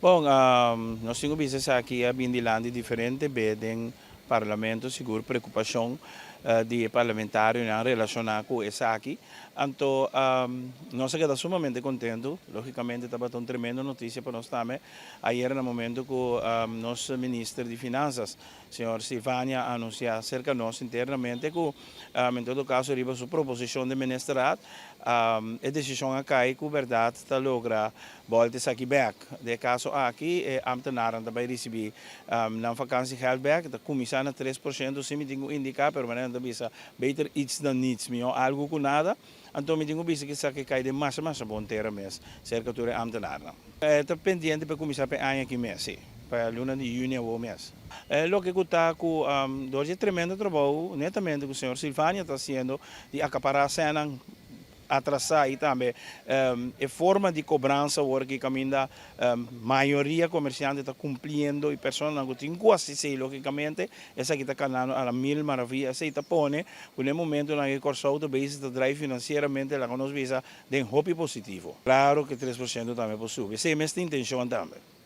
Bon, nos tin ku bisa esaki a bin dilanti diferente be den Parlamento, sigur preokupashon di e parlamentarionan relashoná ku esaki. Anto nos a keda sumamente kontentu, lógikamente tabata un tremendo notisia pa nos tambe ayera na momento ku nos Minister di Finansas, señor Silvania, a anunsiá serka nos internamente ku en todo kaso riba su proposishon den Ministerraad e desishon a kai ku bèrdat ta logra Bòlta esaki bèk. Den e kaso aki e ámtenarnan ta bai risibí nan vakansiegeld bèk. Ta kuminsá na 3%, si mi tin ku indiká, pero manera nan ta bisa, beter iets dan niets, mihó algu ku nada. Anto mi tin ku bisa ku esaki kai den masha masha bon tera mes serka tur e ámtenarnan. E ta pendiente pa e kuminsá pa e aña aki mes, sí, pa luna di yüni awor mes. E loke ku ta ku dor di e tremendo trabou netamente ku señor Silvania ta hasiendo di akapará sènan atrasá i tambe e forma di kobransa awor ki kaminda mayoria komersiante ta kumpliendo i personanan ku tin ku asistí lógikamente esaki ta kanando a la mil maravia. Esei ta pone ku na e momentunan aki Kòrsou ta bezig ta drai finansieramente laga nos bisa den hopi positivo. Klaro ku e 3% tambe por subi. Esei mes ta intenshon tambe.